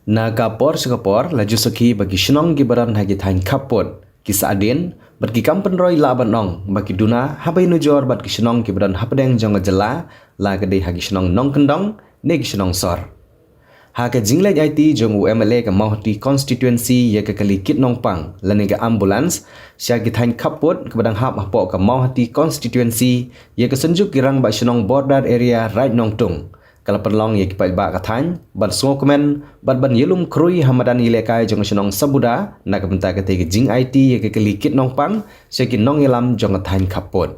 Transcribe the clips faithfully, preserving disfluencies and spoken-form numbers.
Na ka por sha ka por la ju sakhi ba ki shnong kiba don ha ki thaiñ khappud, ki sahdien bad ki kam pynroi lah ban ong ba ki duna haba ïanujor bad ki shnong kiba don hapdeng jong ka jylla, la ka dei ha ki shnong nongkyndong ne ki shnong sor. Ha ka jingleit aiti jong u M L A ka Mawhati Constituency ïa ka kali kit nongpang lane ka ambulance sha ki thaiñ khappud kaba dang hap hapoh ka Mawhati Constituency ïa ka Synjuk ki Rangbah Shnong Border Area Raid Nongtung, ka la pynlong ïa ki paidbah ka thaiñ ban sngewkmen bad ban ïalum khrui ha madan ïalehkai jong ka shnong Sabuda na ka bynta katei ka jingaiti ïa ka kali kit nongpang sha ki nongïalam jong ka thaiñ khappud.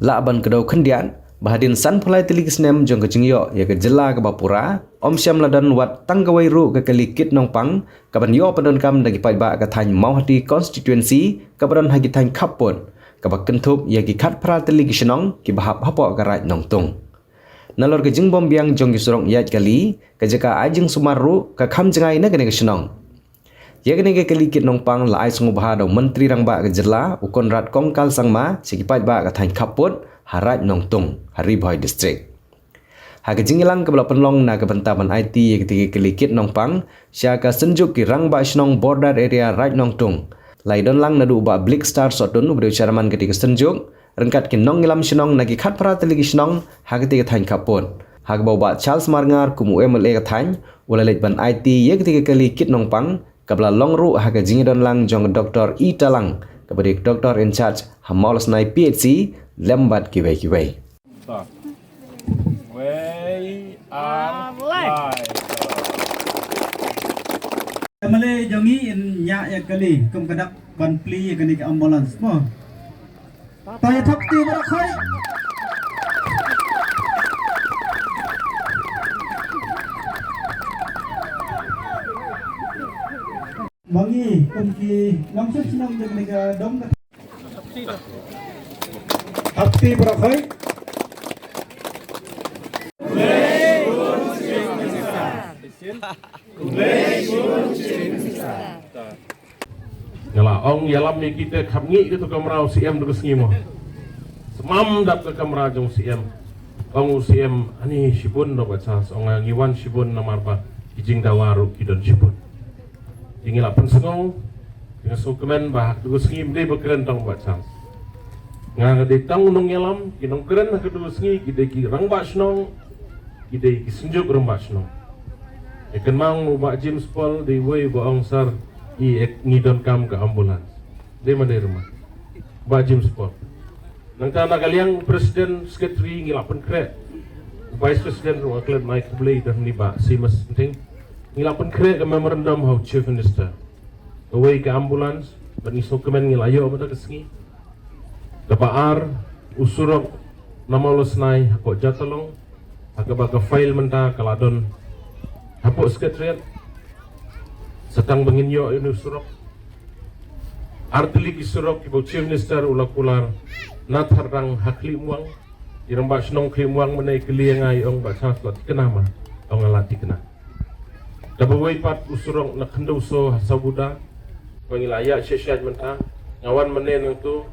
Lah ban kdew khyndiat ba hadien sanphew lai tylli ki snem jong ka jingïoh ïa ka jylla kaba pura, ym shym la don wat tang kawei ruh ka kali kit nongpang kaban ïoh pyndonkam da ki paidbah ka thaiñ Mawhati Constituency kaba don ha ki thaiñ khappud, kaba kynthup ïa ki khatphra tylli ki shnong kiba hap hapoh ka Raid Nongtung. Nalor ka jingbym biang jong ki surok ïaid kali, ka jaka ai jingsumar ruh ka kham jngai na kane ka shnong. Ïa kane ka kali kit nongpang la ai sngewbha da u Myntri Rangbah ka jylla u Conrad Kongkal Sangma sha ki paidbah ka thaiñ khappud ha Raid Nongtung ha Ri Bhoi District. Ha ka jingïalang kaba la pynlong na ka bynta ban aiti ïa katei ka kali kit nongpang sha ka Synjuk ki Rangbah Shnong Border Area Raid Nongtung, la ïadon lang naduh u Bah Blick Star Sohtun uba dei u chairman katei ka synjuk, ryngkat ki nongïalam shnong na ki khatphra tylli ki shnong ha katei ka thaiñ khappud, ha kaba u Bah Charles Marngar kum u M L A ka thaiñ u la leit ban aiti ïa katei ka kali kit nongpang, kaba la long ruh ha ka jingïadon lang jong ka Doctor E Talang kaba dei ka Doctor in charge ha Mawlasnai P H C lem bad kiwei kiwei. Wei ar lai. M L A jong ngi in ñiah ïa kali kum ka dak ban plie ïa kane ka ambulance mo. Ta ïa thok ti baroh khoi. Ma ngi kum ki nongshong shnong jong kane ka dong ka Thok ti baroh khoi. Nga la ong ïalam ïa kita kham ngi kato kamra u C M da ka sngi mo. Symam dap ka kamra jong u C M. Ong u C M ani shibun da ba chance ong ngi wan shibun namar ba ki jingdawa ruh ki don shibun. Te ngi la pynsngew, te nga sngewkmen ba ha kato ka sngi ym dei ba kren tang ba chance. Nga nga dei tang u nongïalam, ki nongkren ha kato ka sngi ki dei ki rangbah shnong, ki dei ki synjuk rangbah shnong. Ïa kynmaw u Bah James Paul dei uwei ba ong sir, i ek ngi donkam ka ambulance. Dei ma dei rma. Bah James Paul. Nangta na ka liang president, secretary ngi la pynkhreh. Vice president ruh nga klet mai khublei da ni Bah Seamus Nting. Ngi la pynkhreh ka memorandum ha u Chief Minister. Kawei ka ambulance, bad ngi sngewkmen ngi la ïoh mynta ka sngi. Kaba ar, u surok na Mawlasnai hapoh Jatalong, ha kaba ka file mynta ka la don hapoh Secretariat. Sa tang ba ngin ïoh ïa une u surok. Ar tylli ki surok kiba u Chief Minister u la kular na Thadlang ha Khliehmuang. I rangbah shnong Khliehmuang mynne i kylli ïa nga i ong Bah Charles la thikna ma. Ong nga la thikna. Kaba wei pat u surok na Khyndaw Soo ha Sabuda. Ba ngi la ïa shet shet mynta. Nga wan mynne nangtu.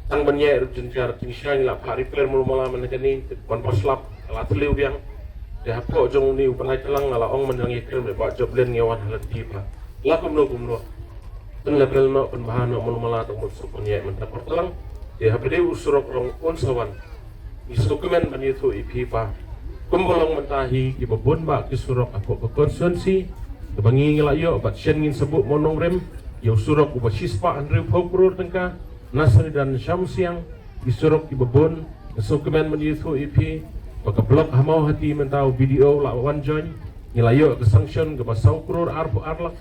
Tang ban ïa ruh jynjar, te ngi shah ngi la phah repair mala mala mynne kane, te ban pynslap, la thliew biang. Te hapoh jong une u bnai Thadlang nga la ong mynne ngi kren bad Bah Joblin ngi wan ha lynti pat. La kumno kumno. Pynlevel noh, pynbha noh mala mala tang ban suk ban ïa mynta por Thadlang. Te haba dei u surok rong un sa wan. Ngi sngewkmen ban ïathuh ïa phi ba kumba long mynta hi kiba bun bah ki surok hapoh ka constituency kaba ngi ngi la ïoh bad shen ngin sa buh mo nongrim ïa u surok uba shispah hynriewphew klur tyngka na Sanidan Shamsiang, ki surok kiba bun. Nga sngewkmen ban ïathuh ïa phi ba ka block ha Mawhati mynta u B D O la wan join, ngi la ïoh ka sanction kaba saw klur arphew ar lak.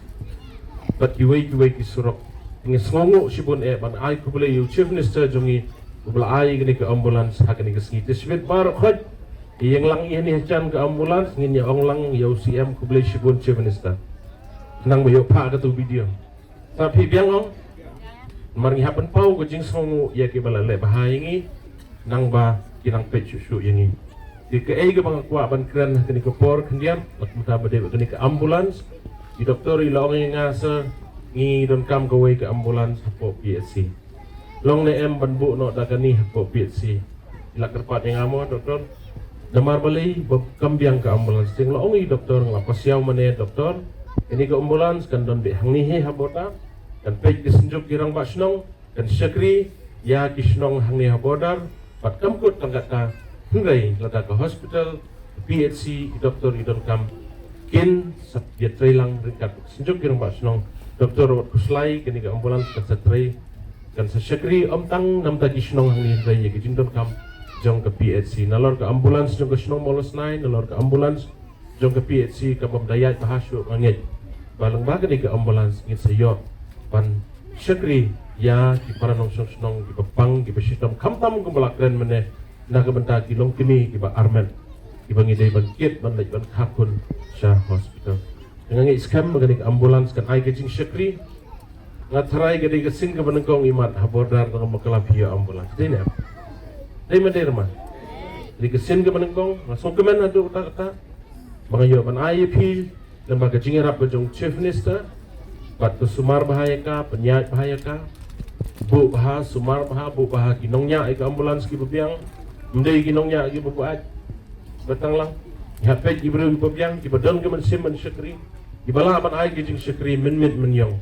Bad kiwei kiwei ki surok. Ngi sngewnguh shibun eh ban ai khublei ïa u Chief Minister jong ngi uba la ai kane ka ambulance ha kane ka sngi. Te shibit baroh khoit ïeng lang ïa kane ha jan ka ambulance, ngin ïa ong lang ïa u C M khublei shibun Chief Minister. Nang ba ïoh phah katu video. Sa phi biang ong. Namar ngi hap ban paw ka jingsngewnguh ïa kiba la leh bha ïa ngi. Nang ba ki nang peit shuh shuh ïa ngi. Te kaei kaba nga kwah ban kren ha kane ka por khyndiat, bad mynta ba dei ba kane ka ambulance. I doktor i la ong ïa nga sa ngi donkam kawei ka ambulance hapoh P H C. Long ne em ban buh noh da kane hapoh P H C. I la kyrpad ïa nga mo doktor. Namar balei ba kam biang ka ambulance? Te nga la ong ïa i doktor, nga la pasiaw mane doktor, kane ka ambulance kan don beit hangne hi ha border, kan peit ki synjuk ki rangbah shnong, kan shakri ïa ki shnong hangne ha border, bad kam kut tang katta, hynrei lada ka hospital, P H C, i doktor i donkam, kin sa ïatrei lang ryngkat ki synjuk ki rangbah shnong. Doktor wat khuslai, kane ka ambulance kan sa trei, kan sa shakri ym tang namar ki shnong hangne hynrei ïa ki jingdonkam jong ka P H C. Nalor ka ambulance jong ka shnong Mawlasnai, nalor ka ambulance jong ka P H C, ka bym da ïaid bha shuh, nga ngeit ba lyngba kane ka ambulance ngin sa ïoh ban shakri ïa ki para nongshong shnong kiba pang, kiba shitom, khamtam kumba la kren mynne, na ka bynta ki longkmie kiba armet, kiba ngi dei ban kit, ban leit ban kha khun sha hospital. Nga ngeit skhem ba kane ka ambulance kan ai ka jingshakri. Nga tharai ka dei ka sien kaba nyngkong imat ha border kaba nga bakla phi ïoh ambulance. Dei ne? Dei ma dei, Rama? Dei ka sien kaba nyngkong, nga sngewkmen haduh katta katta ba nga ïoh ban ai ïa phi, namar ka jingïarap ka jong Chief Minister, bad ka sumar bha ïa ka, pynïaid bha ïa ka, buh bha, sumar bha, buh bha ki nongñiah ïa ka ambulance kiba biang, ym dei ki nongñiah kiba buaid. Ba tang lang, ïa peit ki briew kiba biang, kiba don ka mynsiem ban shakri, kiba lah ban ai ka jingshakri mynmiet mynïong.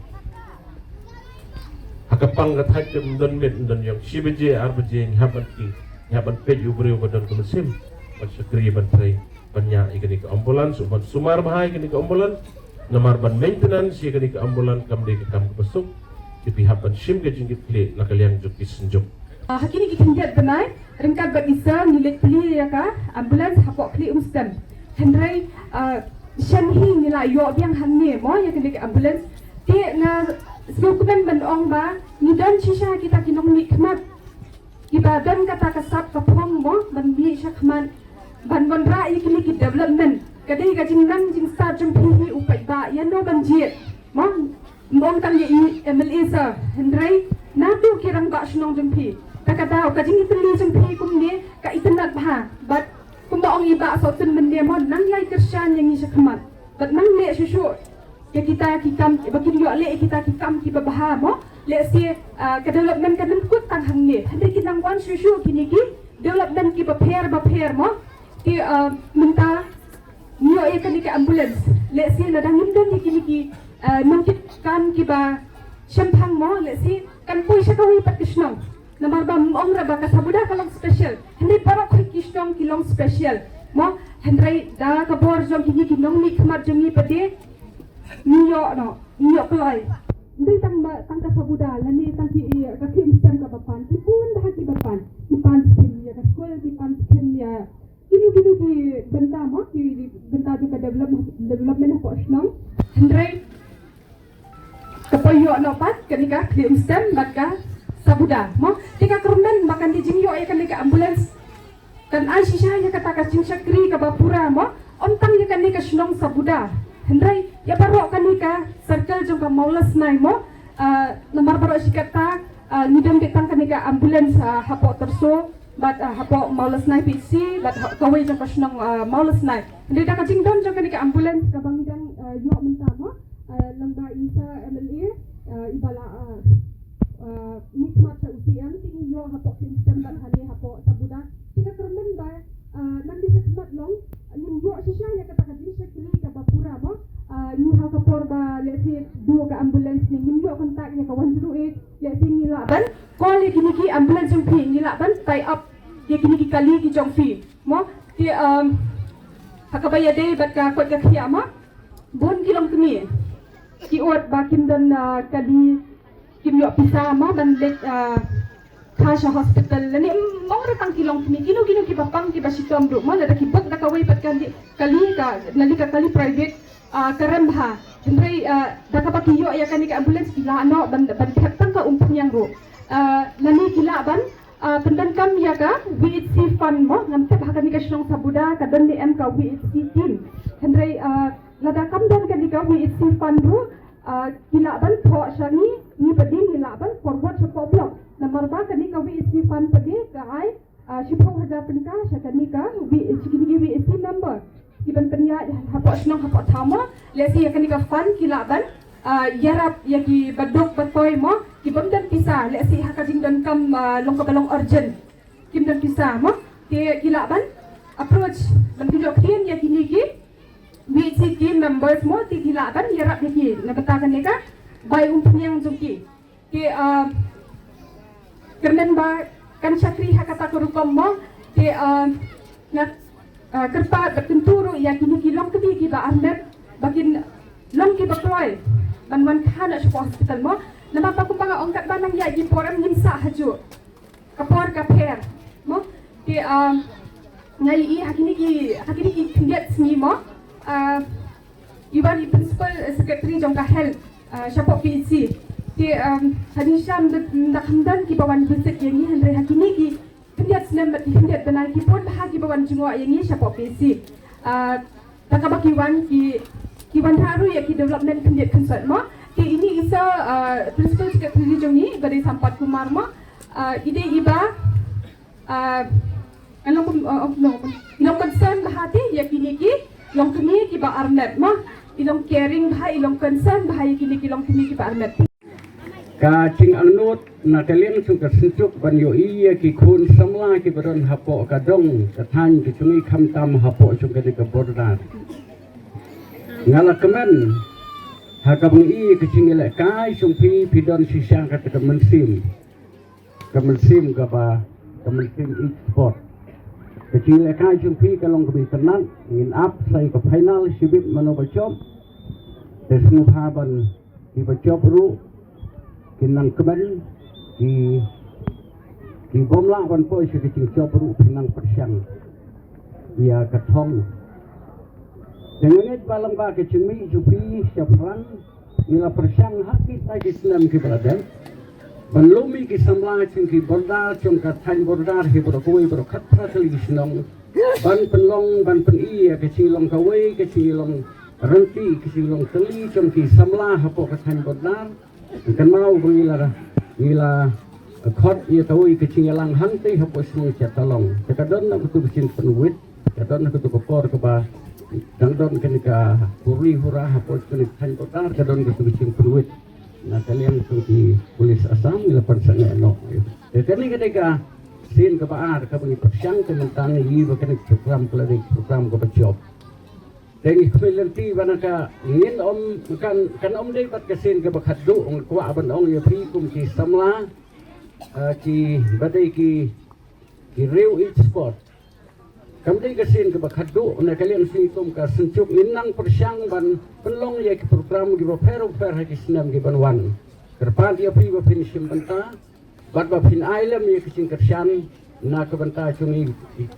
Ha ka pang ka thait te ym don miet ym don ïong, shi baje ar baje ngi hap ban ki, ngi hap ban peit ïa u briew ba don ka mynsiem ban shakri, ban trei, ban ñiah ïa kane ka ambulance, u ban sumar bha ïa kane ka ambulance. Namar ban maintenance ïa kane ka ambulance kam dei ka kam kaba suk. Te phi hap ban shim ka jingkitkhlieh na ka liang jong ki synjuk. Ah, ha kine ki khyndiat bnai ryngkat bad i sir ngi leit plie ïa ka ambulance hapoh Khlieh Umstem. Hynrei, ah, shen hi ngi la ïoh biang hangne mo ïa kane ka ambulance. Te nga sngewkmen ban ong ba ngi don shisha kita ki nongmihkhmat kiba don kata ka sap ka phong mo ban mih shakhmat, ban wanrah ïa kine ki development. Ka dei ka jingnang jingstad jong phi hi u paidbah, ïa no ban jied mo. Ym ong tang ïa i M L A sir, hynrei nato ki rangbah shnong jong phi? Ta ka daw ka jingïatylli jong phi kumne ka itynnad bha. Bad kumba ong i Bah Sohtun mynne mo, nang ïai kyrshan ïa ngi shakhmat bad nang leh shuh shuh ïa kita ki kam ba kin ïoh leh ïa kita ki kam kiba bha mo. Lehse, ah, ka development kan ym kut tang hangne, hynrei kin nang wan shuh shuh kine ki development kiba pher ba pher mo. Te, ah, mynta ngi ïoh ïa kane ka ambulance. Lehse lada ngim don ïa kine ki, eh, nongkit kam kiba shemphang mo, lehse kan poi sha kawei pat ka shnong. Namar ba ym ong ra ba ka Sabuda ka long special, hynrei baroh khoit ki shnong ki long special mo. Hynrei da ka bor jong kine ki nongmihkhmat jong ngi pat de ngi ïoh noh, ngi ïoh kloi. Ym dei tang ba tang ka Sabuda lane tang ki, eh, ka Khlieh Umstem kaba pan, ki bun bha kiba pan. Ki pan skhem ïa ka skul, ki pan skhem ïa kino kino ki bynta mo, ki bynta jong ka develop-, development hapoh shnong. Hynrei ka poi ïoh noh pat kane ka Khlieh Umstem bad ka Sabuda mo. Te ka kyrmen ba kan dei jingïoh ïa kane ka ambulance kan ai shisha ïa kata ka jingshakri kaba pura mo, ym tang ïa kane ka shnong Sabuda, hynrei ïa baroh kane ka circle jong ka Mawlasnai mo. Ah, namar baroh shi katta, ah, ngi don beit tang kane ka ambulance, ah, hapoh Tyrso bad, ah, hapoh Mawlasnai P H C bad ha-, kawei jong ka shnong, ah, Mawlasnai. Hynrei da ka jingdon jong kane ka ambulance kaba ngi dang, ah, ïoh mynta mo, ah, lyngba i Sir M L A, ah, i ba la, ah, ah, mihkhmat sha u C M, te ngi ïoh hapoh Khlieh Umstem bad hangne hapoh Sabuda. Te ka kyrmen ba, ah, nang dei shakhmat long ngim ïoh shisha ïa kata ka jingshakri kaba pura mo. Ah, ngi ha ka por ba lehse duh ka ambulance ne ngim ïoh contact ïa ka one zero eight, lehse ngi lah ban call ïa kine ki ambulance jong phi, ngi lah ban tie up ïa kine ki kali ki jong phi mo. Te, um, ha kaba ïadei bad ka koit ka khiah mo, bun ki longkmie ki ot ba kim don, ah, kali, kim ïoh pisa mo ban leit, ah, kha sha hospital. Lane ym ong re tang ki longkmie, kino kino kiba pang kiba shitom ruh mo, lada ki book da kawei pat kali, kali ka, lane ka kali private, ah, ka rem bha. Hynrei, ah, da kaba ki ïoh ïa kane ka ambulance ki lah noh ban, ban thep tang ka Umphniang ruh. Ah, lane ki lah ban, ah, pyndonkam ïa ka V H C fund mo, ngam tip ha kane ka shnong Sabuda ka don ne em ka V H C team. Hynrei, ah, lada kam don kane ka V H C fund ruh, ah, ki lah ban thoh sha ngi, ngi pat de ngi lah ban forward sha ka block. Namar ba kane ka V H C fund pat de ka ai, ah, shiphew hajar tyngka sha kane ka V-, sha kine ki V H C member. Ki ban pynïaid hapoh shnong hapoh thaw mo, lehse ïa kane ka fund ki lah ban, ah, ïarap ïa ki baduk batoi mo, ki bym don pisa, lehse ha ka jingdonkam, ah, long kaba long urgent. Kim don pisa mo, te ki lah ban approach Ban ki jok tien ïa kini ki V H C team members mo, te ki lah ban ïarap ïa ki na bynta kane ka bai umphniang jong ki. Te, ah, kyrmen ba kan shakri ha kata ka rukom mo, te, ah, nga, ah, kyrpad bad kyntu ruh ïa kini ki longkmie kiba armet ba kin long kiba kloi ban wan kha noh shapoh hospital mo. Namar ba kumba nga ong katba nang ïaid ki por em ngin sah hajuh. Ka por ka pher mo. Te, um, nga ïohi ha kine ki, ha kine ki khyndiat sngi mo, uh, i wan i principal secretary jong ka health, uh, shapoh P H C. Te, um, hadien sha da, da kham don kiba wan visit ïa ngi, hynrei ha kine ki khyndiat snem bad ki khyndiat bnai ki bun bha kiba wan jngoh ïa ngi shapoh P H C. Uh, Da kaba ki wan ki, ki wanrah ruh ïa ki development khyndiat khyndiat mo. Te ine i sa, ah, principal secretary jong ngi ba dei Sampath Kumar mo. Ah, i dei iba, ah, i long kum, ah, oh, no, i long concern bha te ïa kine ki longkmie kiba armet mo. I long caring bha, i long concern bha ïa kine ki longkmie kiba armet. Ka jingangnud na ka liang jong ka synjuk ban ïohi ïa ki khun samla kiba don hapoh ka dong ka thaiñ ka jong ngi, khamtam hapoh jong kane ka border. Nga la kmen ha kaba ngi ïohi ïa ka jingïalehkai jong phi, phi don shisha kata ka mynsiem, ka mynsiem kaba, ka mynsiem ïeit sport. Ka jingïalehkai jong phi ka long kaba itynnad. Ngin ap sa ïa ka final shibit mano ba jop. Te sngewbha ban kiba jop ruh kin nang kmen, ki, ki bym lah ban poi sha ka jingjop ruh phin nang pyrshang ïa ka thong. Te nga ngeit ba lyngba ka jingmih jong phi shaphrang, ngi la pyrshang ha kita ki snem kiba la dep ban lum ïa ki samla jong ki border, jong ka thaiñ border hi baroh kawei, baroh khatphra tylli ki shnong, ban pynlong, ban pyni ïa ka jinglong kawei, ka jinglong rynti, ka jinglong tylli jong ki samla hapoh ka thaiñ border. Kynmaw ba ngi la, ngi la khot ïa kawei ka jingïalang hangtei hapoh shnong Jatalong. Te ka don na katu ka jingpynwit, ka don na katu ka por kaba dang don kane ka huri hura hapoh kane ka thaiñ border, ka don katu ka jingpynwit. Na ka liang jong ki police Assam ngi la pynsangeh noh. Te kane ka dei ka sien kaba ar kaba ngi pyrshang, te mynta ngi ïohi ba kane ka program ka la dei ka program kaba jop. Te ngi khmih lynti ba na ka ngin ym, kan, kan ym dei bad ka sien kaba khadduh, nga kwah ban ong ïa phi kum ki samla, eh, kiba dei ki, ki riew ïeit sport. Kam dei ka sien kaba khadduh, na ka liang jong ngi kum ka synjuk ngin nang pyrshang ban pynlong ïa ki program kiba pher bapher ha ki snem kiban wan. Kyrpad ïa phi ba phin shim bynta bad ba phin ai lem ïa ka jingkyrshan na ka bynta jong ngi,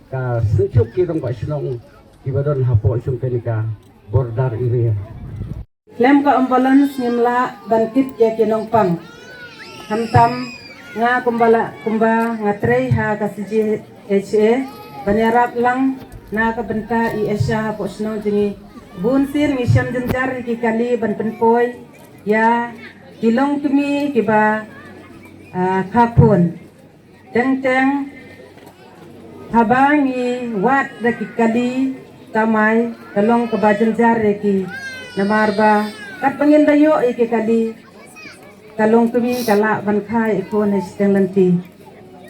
ka synjuk ki rangbah shnong kiba don hapoh jong kane ka border area. Khlem ka ambulance ngim lah ban kit ïa ki nongpang. Khamtam nga kumba la, kumba nga trei ha ka C G H A ban ïarap lang na ka bynta i Asia hapoh shnong jong ngi. Bun sien ngi shem jynjar ïa ki kali ban pynpoi ïa ki longkmie kiba, ah, kha khun. Teng teng haba ngi wad da ki kali, kamai ka long kaba jynjar ïa ki. Namar ba katba ngin da ïoh ïa ki kali, ka longkmie ka lah ban kha ïa i khun ha shiteng lynti.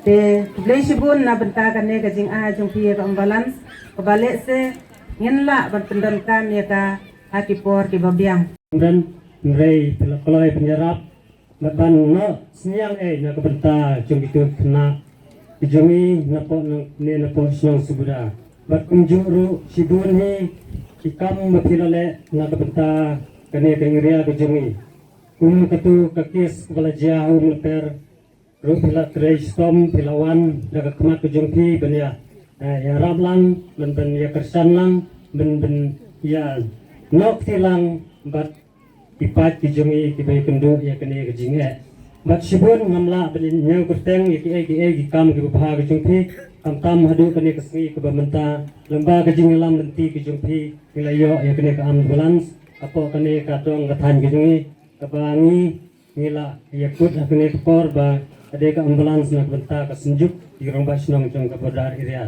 Te khublei shibun na bynta kane ka jingai jong phi ïa ka ambulance, kaba lehse ngin lah ban pyndonkam ïa ka ha ki por kiba biang. Hynrei phi la kloi pynïarap bad ban noh synñiang eh na ka bynta jong kito ki khynnah ki jong ngi napoh ne napoh shnong Subuda. Bad kumjuh ruh shibun hi ki kam ba phi la leh na ka bynta kane ka area ka jong ngi. Kum katu ka kes kaba la jia ha Umlaper ruh phi la trei shitom, phi la wan da ka khmat ka jong phi ban ïa, eh, ïarap lang, ban, ban ïakyrshan lang, ban, ban ïa noh kti lang bad ki paid ki jong ngi kiba ïakynduh ïa kane ka jingeh. Bad shibun ngam lah ban ïa ñiew kyrteng ïa kiei kiei ki kam kiba bha ka jong phi, khamtam haduh kane ka sngi kaba mynta, lyngba ka jingïalam lynti ka jong phi, ngi la ïoh ïa kane ka ambulance hapoh kane ka dong ka thaiñ ka jong ngi, kaba ngi ngi la ïakut ha kane ka por ba ka dei ka ambulance na ka bynta ka synjuk ki rangbah shnong jong ka border area.